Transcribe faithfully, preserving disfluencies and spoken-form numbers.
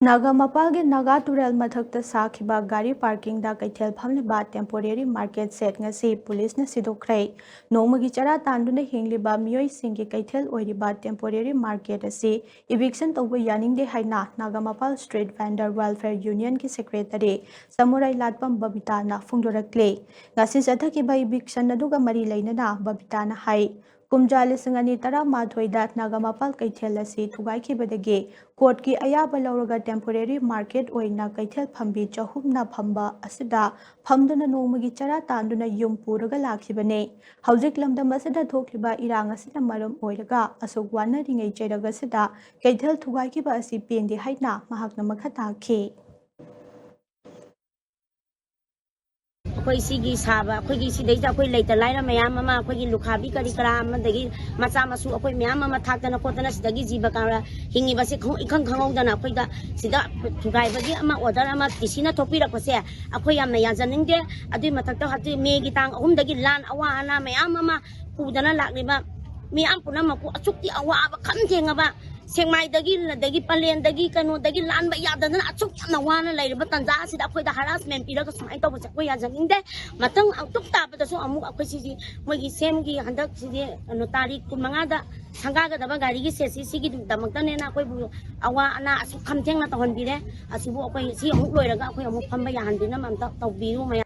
ꯅꯥꯒꯥ ꯃꯄꯥꯜꯒꯤ ꯅꯥꯒꯥ ꯇꯨꯔꯦꯜ ꯃꯊꯛꯇ ꯁꯥꯈꯤꯕ ꯒꯥꯔꯤ ꯄꯥꯔꯀꯤꯡꯗ ꯀꯩꯊꯦꯜ ꯐꯝꯂꯤꯕ temporary market shed ꯉꯁꯤ ꯄꯨꯂꯤꯁꯅ ꯁꯤꯗꯣꯛꯈ꯭ꯔꯦ꯫ ꯅꯣꯡꯃꯒꯤ ꯆꯔꯥ ꯇꯥꯟꯗꯨꯅ ꯍꯤꯡꯂꯤꯕ ꯃꯤꯑꯣꯏꯁꯤꯡꯒꯤ ꯀꯩꯊꯦꯜ ꯑꯣꯏꯔꯤꯕ temporary market ꯑꯁꯤ eviction ꯇꯧꯕ ꯌꯥꯅꯤꯡꯗꯦ ꯍꯥꯏꯅ ꯅꯥꯒꯥ ꯃꯄꯥꯜ Street Vendor Welfare Unionꯒꯤ secretary ꯁꯃꯨꯔꯥꯏ ꯂꯥꯠꯄꯝ ꯕꯕꯤꯇꯥꯅ ꯐꯣꯡꯗꯣꯔꯛꯂꯤ꯫ ꯉꯁꯤ ꯆꯠꯊꯈꯤꯕ eviction ꯑꯗꯨꯒ ꯃꯔꯤ ꯂꯩꯅꯅ ꯕꯕꯤꯇꯥꯅ ꯍꯥꯏ, ꯀꯨꯝꯖꯥ ꯂꯤꯁꯤꯡ ꯑꯅꯤ ꯇꯔꯥꯃꯥꯊꯣꯏꯗ ꯅꯥꯒꯥ ꯃꯄꯥꯜ ꯀꯩꯊꯦꯜ ꯑꯁꯤ ꯊꯨꯒꯥꯏꯈꯤꯕꯗꯒꯤ ꯀꯣꯔꯠꯀꯤ ꯑꯌꯥꯕ ꯂꯧꯔꯒ temporary market ꯑꯣꯏꯅ ꯀꯩꯊꯦꯜ ꯐꯝꯕꯤ ꯆꯍꯨꯝꯅ ꯐꯝꯕ ꯑꯁꯤꯗ ꯐꯝꯗꯨꯅ ꯅꯣꯡꯃꯒꯤ ꯆꯔꯥ ꯇꯥꯟꯗꯨꯅ ꯌꯨꯝ ꯄꯨꯔꯒ ꯂꯥꯛꯈꯤꯕꯅꯤ꯫ ꯍꯧꯖꯤꯛ ꯂꯝꯗꯝ ꯑꯁꯤꯗ ꯊꯣꯛꯂꯤꯕ ꯏꯔꯥꯡ ꯑꯁꯤꯅ ꯃꯔꯝ ꯑꯣꯏꯔꯒ ꯑꯁꯨꯛ ꯋꯥꯅꯔꯤꯉꯩ ꯆꯩꯔꯛ ꯑꯁꯤꯗ ꯀꯩꯊꯦꯜ ꯊꯨꯒꯥꯏꯈꯤꯕ ꯑꯁꯤ ꯄꯦꯟꯗꯦ ꯍꯥꯏꯅ ꯃꯍꯥꯛꯅ ꯃꯈꯥ ꯇꯥꯈꯤ꯫ ꯑꯩꯈꯣꯏ ꯁꯤꯒꯤ ꯁꯥꯕ, ꯑꯩꯈꯣꯏꯒꯤ ꯁꯤꯗꯩꯗ ꯑꯩꯈꯣꯏ ꯂꯩꯇ ꯂꯥꯏꯔ ꯃꯌꯥꯝ ꯑꯃ, ꯑꯩꯈꯣꯏꯒꯤ ꯂꯨꯈꯥꯕꯤ ꯀꯔꯤ ꯀꯔꯥ ꯑꯃꯗꯒꯤ ꯃꯆꯥ ꯃꯁꯨ ꯑꯩꯈꯣꯏ ꯃꯌꯥꯝ ꯑꯃ ꯊꯥꯛꯇꯅ ꯈꯣꯠꯇꯅ ꯁꯤꯗꯒꯤ ꯖꯤꯕ ꯀꯥ-, ꯍꯤꯡꯉꯤꯕꯁꯦ ꯈꯪ-, ꯏꯈꯪ ꯈꯪꯍꯧꯗꯅ ꯑꯩꯈꯣꯏꯗ ꯁꯤꯗ ꯊꯨꯒꯥꯏꯕꯒꯤ ꯑꯃ order ꯑꯃ ꯗꯤ ꯁꯤꯅ ꯊꯣꯛꯄꯤꯔꯛꯄꯁꯦ ꯑꯩꯈꯣꯏ ꯌꯥꯝꯅ ꯌꯥꯖꯅꯤꯡꯗꯦ꯫ ꯑꯗꯨꯒꯤ ꯃꯊꯛꯇ ꯍꯧꯖꯤꯛ ꯃꯦꯒꯤ ꯇꯥꯡ ꯑꯍꯨꯝꯗꯒꯤ ꯂꯥꯟ ꯑꯋꯥ ꯑꯅꯥ ꯃꯌꯥꯝ ꯑꯃ ꯄꯨꯗꯅ ꯂꯥꯛꯂꯤꯕ ꯃꯤꯌꯥꯝ ꯄꯨꯝꯅꯃꯛꯄꯨ ꯑꯁꯨꯛꯀꯤ ꯑꯋꯥꯕ ꯈꯝ ꯊꯦꯡꯉꯕ ꯁꯦꯛꯃꯥꯏꯗꯒꯤ, ꯑꯗꯒꯤ ꯄꯂꯦꯟꯗꯒꯤ, ꯀꯩꯅꯣꯗꯒꯤ ꯂꯥꯟꯕ ꯌꯥꯗꯗꯅ ꯑꯁꯨꯛ ꯌꯥꯝꯅ ꯋꯥꯅ ꯂꯩꯔꯤꯕ ꯇꯥꯟꯖꯥ ꯑꯁꯤꯗ ꯑꯩꯈꯣꯏꯗ harassment ꯄꯤꯔꯒ ꯁꯨꯃꯥꯏꯅ ꯇꯧꯕꯁꯦ ꯑꯩꯈꯣꯏ ꯌꯥꯖꯅꯤꯡꯗꯦ꯫ ꯃꯊꯪ ꯑꯃꯨꯛ ꯇꯥꯕꯗꯁꯨ ꯑꯃꯨꯛ ꯑꯩꯈꯣꯏ ꯁꯤꯒꯤ ꯃꯣꯏꯒꯤ ꯁꯦꯝꯒꯤ ꯍꯟꯗꯛ ꯁꯤꯗꯤ, ꯀꯩꯅꯣ, ꯇꯥꯔꯤꯛ ꯀꯨꯟꯃꯉꯥꯗ ꯁꯪꯒꯥꯒꯗꯕ ꯒꯥꯔꯤꯒꯤ ꯁꯦꯠꯁꯤ ꯁꯤꯒꯤꯗꯃꯛꯇꯅꯦꯅ ꯑꯩꯈꯣꯏꯕꯨ ꯑꯋꯥ ꯑꯅꯥ ꯑꯁꯨꯛ ꯈꯝ ꯊꯦꯡꯅ ꯇꯧꯍꯟꯕꯤꯔꯦ꯫ ꯑꯁꯤꯕꯨ ꯑꯩꯈꯣꯏ ꯁꯤ ꯑꯃꯨꯛ ꯂꯣꯏꯔꯒ ꯑꯩꯈꯣꯏ ꯑꯃꯨꯛ ꯐꯝꯕ ꯌꯥꯍꯟꯕꯤꯅꯕ ꯑꯝꯇ ꯇꯧꯕꯤꯌꯨ ꯃꯌꯥꯝ꯫